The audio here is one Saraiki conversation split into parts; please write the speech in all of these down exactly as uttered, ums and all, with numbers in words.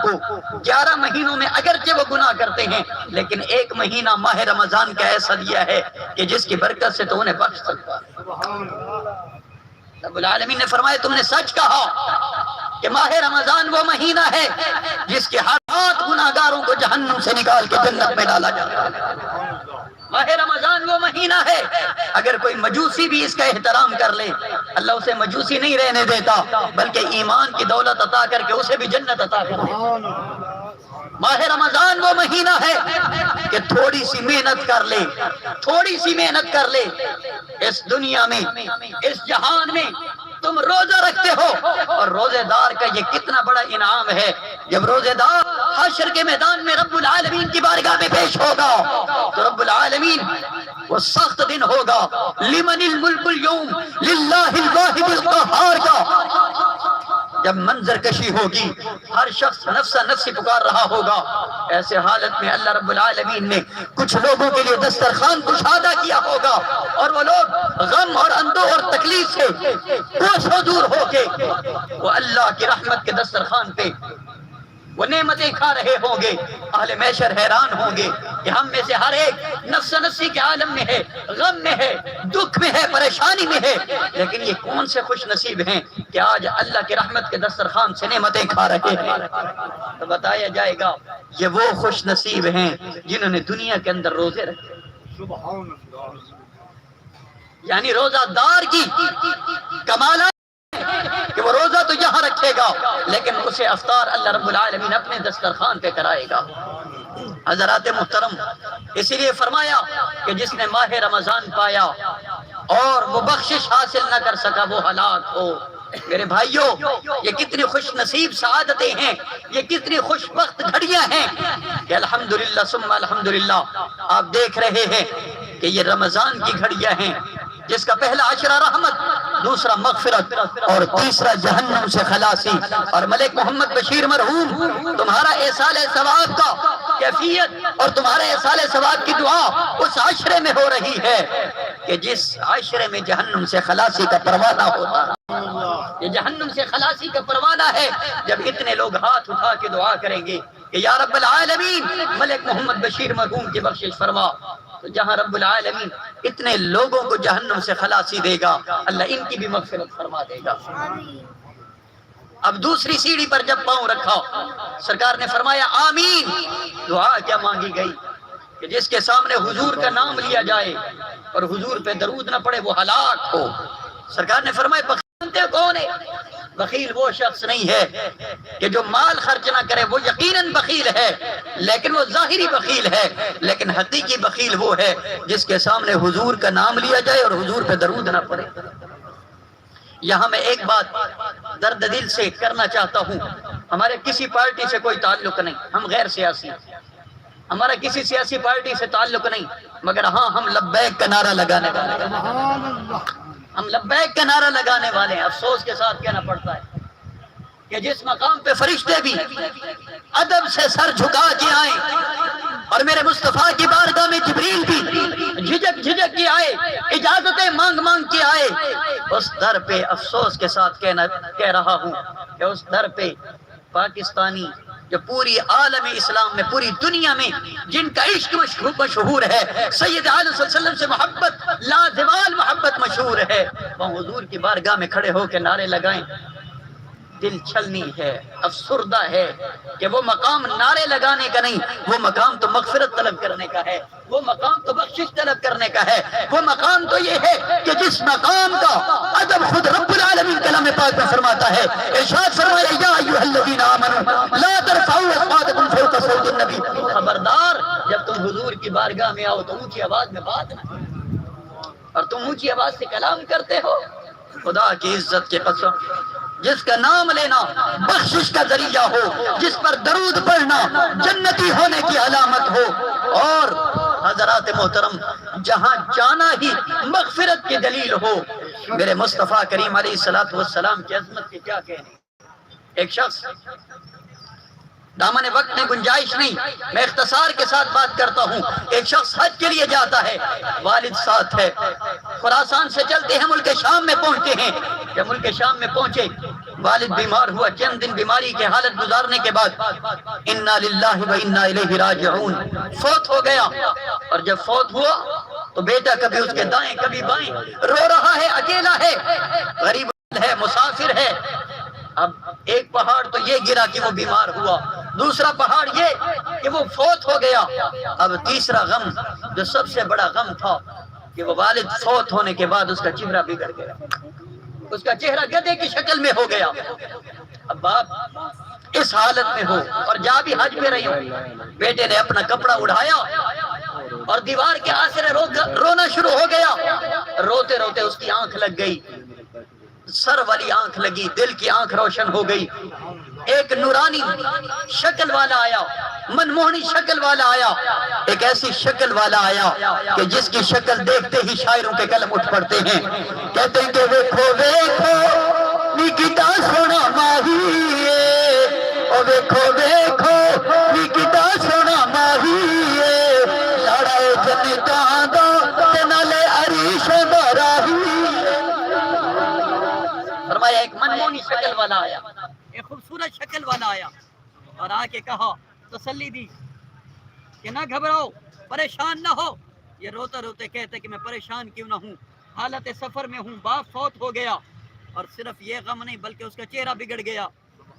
کو۔ گیارہ مہینوں میں اگرچہ وہ گناہ کرتے ہیں، لیکن ایک مہینہ ماہ رمضان کا ایسا دیا ہے کہ جس کی برکت سے تو انہیں بخش سکتا ہے۔ رب العالمین نے فرمایا، تم نے سچ کہا کہ ماہ رمضان وہ مہینہ ہے جس کے ہر سات گناہگاروں کو جہنم سے نکال کے جنت میں ڈالا جاتا ہے۔ ماہ رمضان وہ مہینہ ہے، اگر کوئی مجوسی بھی اس کا احترام کر لے، اللہ اسے مجوسی نہیں رہنے دیتا، بلکہ ایمان کی دولت عطا کر کے اسے بھی جنت عطا کر دیتا۔ ماہ رمضان وہ مہینہ ہے کہ تھوڑی سی محنت کر لے، تھوڑی سی محنت کر لے، اس دنیا میں، اس جہان میں تم روزہ رکھتے ہو، اور روزے دار کا یہ کتنا بڑا انعام ہے۔ جب روزے دار حشر کے میدان میں رب العالمین کی بارگاہ میں پیش ہوگا، تو رب العالمین، وہ سخت دن ہوگا، لمن الملک الیوم، للہ الواحد القہار کا جب منظر کشی ہوگی، ہر شخص نفسا نفسی پکار رہا ہوگا، ایسے حالت میں اللہ رب العالمین نے کچھ لوگوں کے لیے دسترخوان کشادہ کیا ہوگا، اور وہ لوگ غم اور اندوہ اور تکلیف سے کوسوں دور ہو کے وہ اللہ کی رحمت کے دسترخوان پہ وہ نعمتیں کھا رہے ہوں گے۔ اہل محشر حیران ہوں گے کہ ہم میں سے ہر ایک نفس نفسی کے عالم میں ہے، غم میں ہے، دکھ میں ہے، پریشانی میں ہے، لیکن یہ کون سے خوش نصیب ہیں کہ آج اللہ کی رحمت کے دسترخوان سے نعمتیں کھا رہے ہیں؟ تو بتایا جائے گا، یہ وہ خوش نصیب ہیں جنہوں نے دنیا کے اندر روزے رکھے۔ یعنی روزہ دار کی کمالات کہ وہ روزہ تو یہاں رکھے گا، لیکن اسے افطار اللہ رب العالمین اپنے دسترخوان پہ کرائے گا۔ حضرات محترم، اسی لیے فرمایا کہ جس نے ماہ رمضان پایا اور وہ بخشش حاصل نہ کر سکا، وہ ہلاک ہو۔ میرے بھائیو، یہ کتنی خوش نصیب سعادتیں ہیں، یہ کتنی خوش بخت گھڑیاں ہیں کہ الحمدللہ ثم الحمدللہ، آپ دیکھ رہے ہیں کہ یہ رمضان کی گھڑیاں ہیں، جس کا پہلا عشرہ رحمت، دوسرا مغفرت اور تیسرا جہنم سے خلاصی۔ اور ملک محمد بشیر مرحوم، تمہارا ایصال ثواب کا کیفیت اور تمہارا ایصال ثواب کی دعا اس عشرے میں ہو رہی ہے کہ جس عشرے میں جہنم سے خلاصی کا پروانہ ہوتا ہے۔ یہ جہنم سے خلاصی کا پروانہ ہے، جب اتنے لوگ ہاتھ اٹھا کے دعا کریں گے کہ یا رب العالمین، ملک محمد بشیر مرحوم کی بخشش فرما۔ تو جہاں رب العالمین اتنے لوگوں کو جہنم سے خلاصی دے گا، اللہ ان کی بھی مغفرت فرما دے گا۔ اب دوسری سیڑھی پر جب پاؤں رکھا، سرکار نے فرمایا، آمین۔ دعا کیا مانگی گئی کہ جس کے سامنے حضور کا نام لیا جائے اور حضور پہ درود نہ پڑے، وہ ہلاک ہو۔ سرکار نے فرمایا، بخیل جانتے ہو کون ہے؟ بخیل وہ شخص نہیں ہے کہ جو مال خرچ نہ کرے، وہ یقیناً بخیل ہے، لیکن وہ ظاہری بخیل ہے، لیکن حقیقی بخیل وہ ہے جس کے سامنے حضور کا نام لیا جائے اور حضور پہ درود نہ پڑے۔ یہاں میں ایک بات درد دل سے کرنا چاہتا ہوں، ہمارے کسی پارٹی سے کوئی تعلق نہیں، ہم غیر سیاسی ہیں، ہمارا کسی سیاسی پارٹی سے تعلق نہیں، مگر ہاں، ہم لبیک کا نعرہ لگانے والے ہیں۔ ہم لبیک کا نعرہ لگانے والے ہیں۔ افسوس کے ساتھ کہنا پڑتا ہے کہ جس مقام پہ فرشتے بھی ادب سے سر جھکا کے آئے اور میرے مصطفیٰ کی بارگاہ میں جبریل بھی جھجک جھجک کے آئے، اجازتیں مانگ مانگ کے آئے، اس در پہ افسوس کے ساتھ کہنا، کہہ رہا ہوں کہ اس در پہ پاکستانی جو پوری عالم اسلام میں، پوری دنیا میں جن کا عشق مشہو-، مشہور ہے، سید عالم صلی اللہ علیہ وسلم سے محبت، لازوال محبت مشہور ہے، وہ حضور کی بارگاہ میں کھڑے ہو کے نعرے لگائیں۔ دل چھلنی ہے، افسردہ ہے کہ وہ مقام نعرے لگانے کا نہیں، وہ مقام تو مغفرت طلب کرنے کا ہے۔ وہ مقام تو بخشش طلب کرنے کا ہے۔ وہ مقام تو یہ ہے کہ جس مقام کا ادب خود رب العالمین کلام پاک میں فرماتا ہے، ارشاد فرمایا، یا ایھا الذین آمنوا لا ترفعوا اصواتکم فوق صوت النبی۔ خبردار، جب تم حضور کی بارگاہ میں آؤ تو اونچی آواز میں بات نہ کرو۔ اور تم اونچی آواز سے کلام کرتے ہو۔ خدا کی عزت کی قسم، جس کا نام لینا بخشش کا ذریعہ ہو، جس پر درود پڑھنا جنتی ہونے کی علامت ہو، اور حضرات محترم، جہاں جانا ہی مغفرت کی دلیل ہو، میرے مصطفیٰ کریم علیہ الصلوۃ والسلام کی عظمت کے کیا کہنے۔ ایک شخص، دامن وقت میں گنجائش نہیں، میں اختصار کے ساتھ بات کرتا ہوں۔ ایک شخص حج کے لیے جاتا ہے، والد ساتھ ہے، خراسان سے چلتے ہیں، ملک شام میں پہنچتے ہیں۔ جب ملک شام میں پہنچے، والد بیمار ہوا، چند دن بیماری کے حالت گزارنے کے بعد انا للہ و انا الیہ راجعون، فوت ہو گیا۔ اور جب فوت ہوا تو بیٹا کبھی اس کے دائیں کبھی بائیں، رو رہا ہے، اکیلا ہے، غریب ہے، مسافر ہے۔ اب ایک پہاڑ تو یہ گرا کہ وہ بیمار ہوا، دوسرا پہاڑ یہ کہ وہ فوت ہو گیا۔ اب تیسرا غم، جو سب سے بڑا غم تھا، کہ وہ والد فوت ہونے کے بعد اس کا چہرہ بگڑ گیا، اس کا چہرہ گدھے کی شکل میں ہو گیا۔ اب باپ اس حالت میں ہو اور جا بھی حج پہ رہی ہو، بیٹے نے اپنا کپڑا اڑایا اور دیوار کے آسرے رو، رونا شروع ہو گیا۔ روتے روتے اس کی آنکھ لگ گئی، سر والی آنکھ لگی، دل کی آنکھ روشن ہو گئی۔ ایک نورانی شکل والا آیا، منموہنی شکل والا آیا، ایک ایسی شکل والا آیا کہ جس کی شکل دیکھتے ہی شاعروں کے قلم اٹھ پڑتے ہیں۔ کہتے ہیں کہ ویکھو ویکھو، نی کڈا سوہنا ماہی اے، او ویکھو ویکھو، نی کڈا سوہنا ماہی اے، لاڑا اے جنتاں دا تے نالے عریش دا راہی۔ فرمایا، ایک منموہنی شکل والا آیا، ایک خوبصورت شکل والا آیا اور آ کے کہا، تسلی دی کہ نہ گھبراؤ، پریشان نہ ہو۔ یہ روتا روتے کہتے کہ میں پریشان کیوں نہ ہوں، حالت سفر میں ہوں، باپ فوت ہو گیا۔ اور صرف یہ غم نہیں، بلکہ اس کا چہرہ بگڑ گیا۔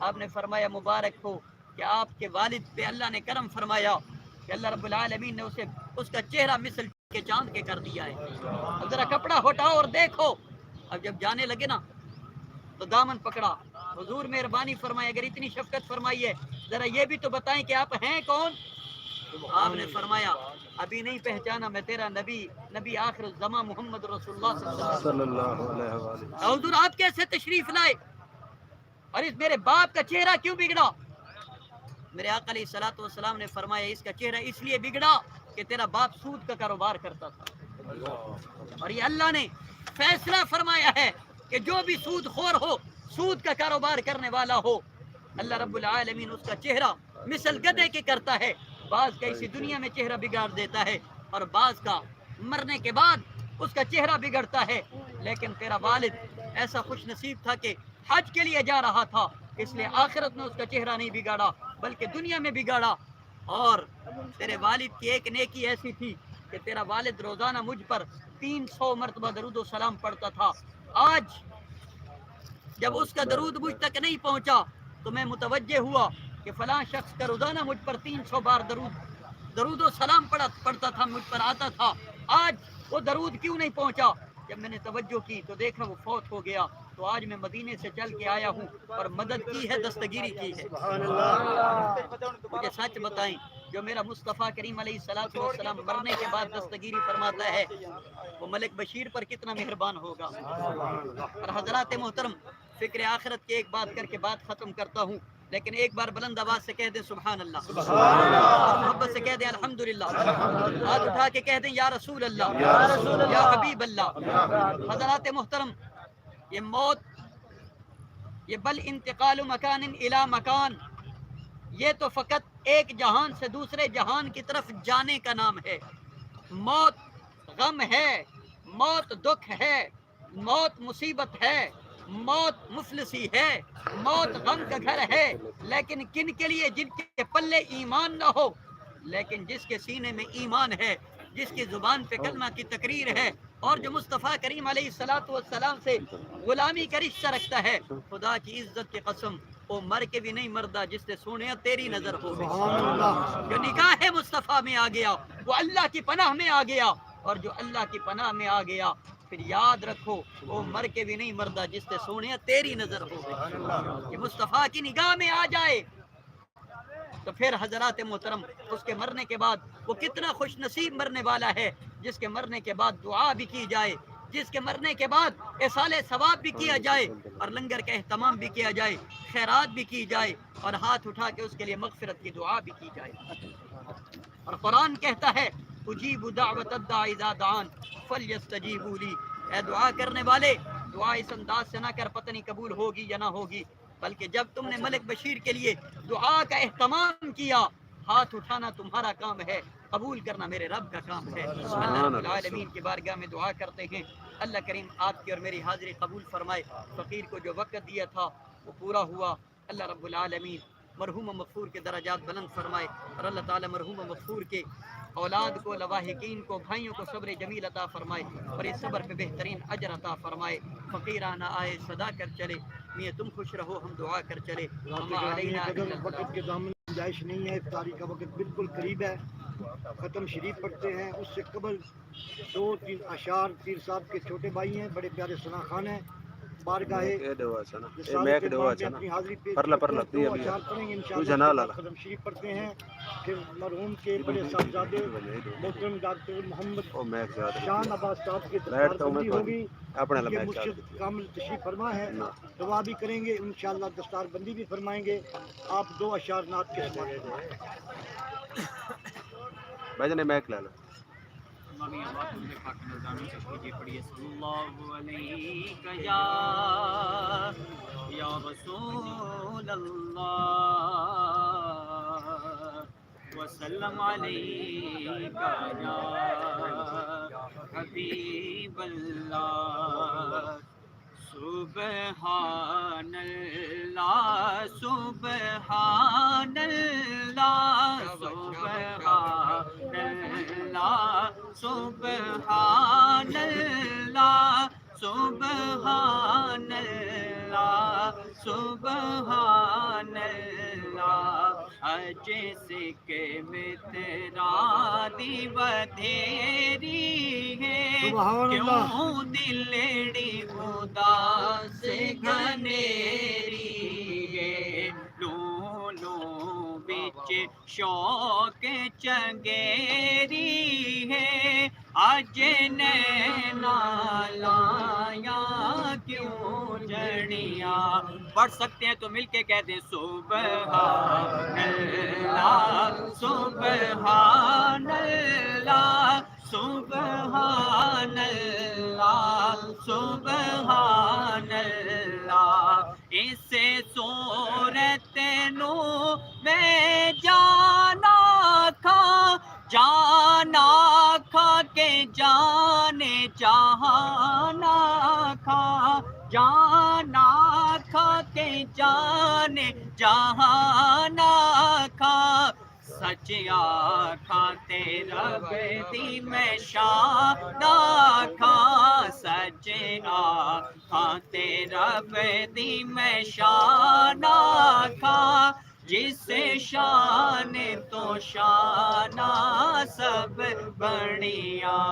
آپ نے فرمایا، مبارک ہو کہ آپ کے والد پہ اللہ نے کرم فرمایا کہ اللہ رب العالمین نے اسے، اس کا چہرہ مثل کے چاند کے کر دیا ہے۔ اب ذرا کپڑا ہٹاؤ اور دیکھو۔ اب جب جانے لگے نا تو دامن پکڑا، حضور مہربانی فرمائے، اگر اتنی شفقت فرمائی ہے، ذرا یہ بھی تو بتائیں کہ آپ ہیں کون؟ آپ نے فرمایا، ابھی نہیں پہچانا میں تیرا نبی، نبی آخر الزمان محمد رسول اللہ صلی اللہ علیہ وسلم۔ صلی اللہ علیہ وآلہ۔ حضور آپ کیسے تشریف لائے؟ اور اس میرے باپ کا چہرہ کیوں بگڑا؟ میرے آقا علیہ الصلوۃ والسلام نے فرمایا، اس کا چہرہ اس لیے بگڑا کہ تیرا باپ سود کا کاروبار کرتا تھا۔ اور یہ اللہ نے فیصلہ فرمایا ہے کہ جو بھی سود خور ہو، سود کا کاروبار کرنے والا ہو، اللہ رب العالمین اس کا چہرہ مثل گدھے کے کرتا ہے۔ بعض کا اسی دنیا میں چہرہ بگاڑ دیتا ہے اور بعض کا مرنے کے بعد اس کا چہرہ بگڑتا ہے۔ لیکن تیرا والد ایسا خوش نصیب تھا کہ حج کے لیے جا رہا تھا، اس لیے آخرت میں اس کا چہرہ نہیں بگاڑا، بلکہ دنیا میں بگاڑا۔ اور تیرے والد کی ایک نیکی ایسی تھی کہ تیرا والد روزانہ مجھ پر تین سو مرتبہ درود و سلام پڑھتا تھا۔ آج جب اس کا درود مجھ تک نہیں پہنچا تو میں متوجہ ہوا کہ فلاں شخص کا روزانہ مجھ پر تین سو بار درود، درود و سلام پڑھا، پڑھتا تھا، مجھ پر آتا تھا۔ آج وہ درود کیوں نہیں پہنچا؟ جب میں نے توجہ کی تو دیکھا وہ فوت ہو گیا۔ تو آج میں مدینے سے چل کے آیا ہوں اور مدد کی ہے، دستگیری کی ہے۔ مجھے سچ بتائیں، جو میرا مصطفیٰ کریم علیہ الصلوۃ والسلام مرنے کے بعد دستگیری فرماتا ہے، وہ ملک بشیر پر کتنا مہربان ہوگا۔ اور حضرات محترم، فکر آخرت کی ایک بات کر کے بات ختم کرتا ہوں، لیکن ایک بار بلند آواز سے کہہ دیں، سبحان اللہ۔ اور محبت سے کہہ دیں، الحمدللہ۔ ہاتھ اٹھا کے کہہ دیں، یا رسول اللہ، یا حبیب اللہ۔ حضرات محترم، یہ موت، یہ بل انتقال مکان الی مکان، یہ تو فقط ایک جہان سے دوسرے جہان کی طرف جانے کا نام ہے۔ موت غم ہے، موت دکھ ہے، موت مصیبت ہے، موت مفلسی ہے، موت غم کا گھر ہے۔ لیکن کن کے لیے؟ جن کے پلے ایمان نہ ہو، لیکن جس کے سینے میں ایمان ہے، جس کی زبان پہ کلمہ کی تقریر ہے، اور جو مصطفیٰ کریم علیہ الصلوۃ والسلام سے غلامی کا رشتہ رکھتا ہے، خدا کی عزت کی قسم، وہ مر کے بھی نہیں مردا جس تے سوہݨیا تیری نظر ہووے۔ جو نگاہ مصطفیٰ میں آ گیا، وہ اللہ کی پناہ میں آ گیا، اور جو اللہ کی پناہ میں آ گیا، پھر یاد رکھو، وہ مر کے بھی نہیں مردا جس تے سوہݨیا تیری نظر ہووے۔ کہ مصطفیٰ کی نگاہ میں آ جائے، تو پھر حضرات محترم، اس کے مرنے کے بعد وہ کتنا خوش نصیب مرنے والا ہے، جس کے مرنے کے بعد دعا بھی کی جائے، جس کے مرنے کے بعد ایصال ثواب بھی کیا جائے، اور لنگر کا اہتمام بھی کیا جائے، خیرات بھی کی جائے، اور ہاتھ اٹھا کے اس کے لیے مغفرت کی دعا بھی کی جائے۔ اور قرآن کہتا ہے، اجیب دعوت الداع اذا دعان فلیستجیبوا لی۔ اے دعا کرنے والے، دعا اس انداز سے نہ کر، پتہ نہیں قبول ہوگی یا نہ ہوگی، بلکہ جب تم نے ملک بشیر کے لیے دعا کا اہتمام کیا، ہاتھ اٹھانا تمہارا کام ہے، قبول کرنا میرے رب کا کام ہے۔ اللہ رب العالمین کی بارگاہ میں دعا کرتے ہیں، اللہ کریم آپ کی اور میری حاضری قبول فرمائے۔ فقیر کو جو وقت دیا تھا، پورا ہوا۔ اللہ رب العالمین مرحوم مغفور کے درجات بلند فرمائے، اور اللہ تعالیٰ مرحوم مغفور کے اولاد کو، لواحقین کو، بھائیوں کو صبر جمیل عطا فرمائے، اور اس صبر پہ بہترین اجر عطا فرمائے۔ فقیرانہ آئے صدا کر چلے، میاں تم خوش رہو ہم دعا کر چلے، وما علینا الا البلاغ۔ وقت کے دامن گنجائش نہیں ہے، افطاری کا وقت بالکل قریب ہے۔ ختم شریف پڑھتے ہیں، اس سے قبل دو تین اشعار، پیر صاحب کے چھوٹے بھائی ہیں، بڑے پیارے ثنا خان ہیں، بارگاہ رسالت خان میں اپنی حاضری پیش کرتے ہیں۔ دو اشعار پڑھیں گے انشاءاللہ، اس کے بعد ختم شریف پڑھتے ہیں۔ پھر مرحوم کے بڑے صاحبزادے محترم ڈاکٹر محمد شان عباس صاحب کی دستار بندی ہوگی۔ یہ مرشد کامل تشریف فرما ہے، دعا بھی کریں گے انشاءاللہ، دستار بندی بھی فرمائیں گے۔ آپ دو اشعار نعت کے سماعت فرمائیں۔ بھائی جان، مائیک لے لو۔ اللہ نے آواز مجھے پاک نظامی سے کیجیے، پڑھیے، صلی اللہ علیک یا، یا رسول اللہ، وسلم علیک یا حبیب اللہ۔ سبحان اللہ، سبحان اللہ، سبحان اللہ، سبحان اللہ، سبحان اللہ، سبحان اللہ۔ اڄ سک متراں دی ودھیری ہے، سبحان اللہ۔ کیوں دلڑی اداس گھنیری ہے، لوں لوں وچ شوق چنگیری ہے، اڄ نینا لایاں کیوں جھڑیاں۔ پڑھ سکتے ہیں تو مل کے کہہ دیں، سبحان اللہ، سبحان اللہ، سبحان اللہ، سبحان اللہ۔ اس صورت نو میں جان آکھاں، جان آکھاں کہ جان جہان آکھاں، جان آکھاں کہ جان جہان آکھاں۔ سچ آکھاں تے رب دی میں شان آکھاں، سچ آکھاں تے رب دی میں شان آکھاں، جس شان تو شاناں سب بݨیاں۔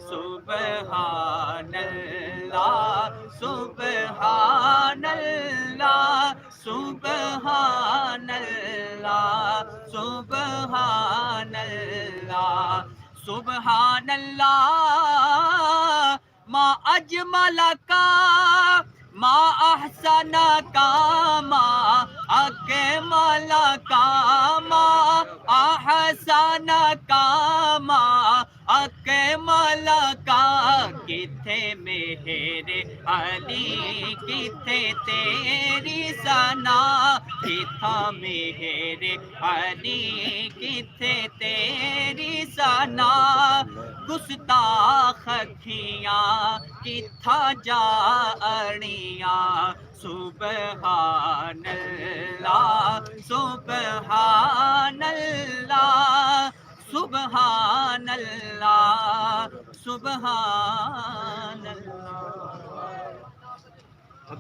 سبحان اللہ، سبحان اللہ، سبحان اللہ، سبحان اللہ، سبحان اللہ۔ ما اجمل کا، ما احسن کا، ما اکمل کا، ما احسن کا، ما اکمل کا۔ کتھے مہر علی، کتھے تیری ثنا، کتھاں مہر علی، کتھے تیری ثنا۔ گستاخ اکھیاں کتھاں جا اڑیاں۔ سبحان اللہ، سبحان اللہ، سبحان اللہ، سبحان اللہ۔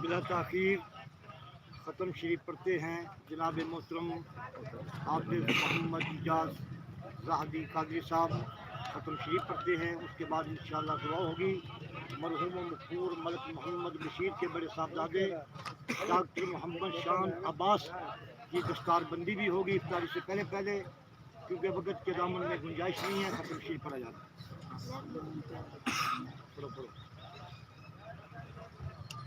بلا تاخیر ختم شریف پڑھتے ہیں۔ جناب محترم حافظ محمد اعجاز زاہدی قادری صاحب ختم شریف پڑھتے ہیں، اس کے بعد انشاءاللہ دعا ہوگی۔ مرحوم و مغفور ملک محمد بشیر کے بڑے صاحبزادے ڈاکٹر محمد شان عباس کی دستار بندی بھی ہوگی افطاری سے پہلے پہلے، کیونکہ وقت کے دامن میں گنجائش نہیں ہے، ختم شریف پڑھا جاتا ہے۔ پڑھو، پڑھو۔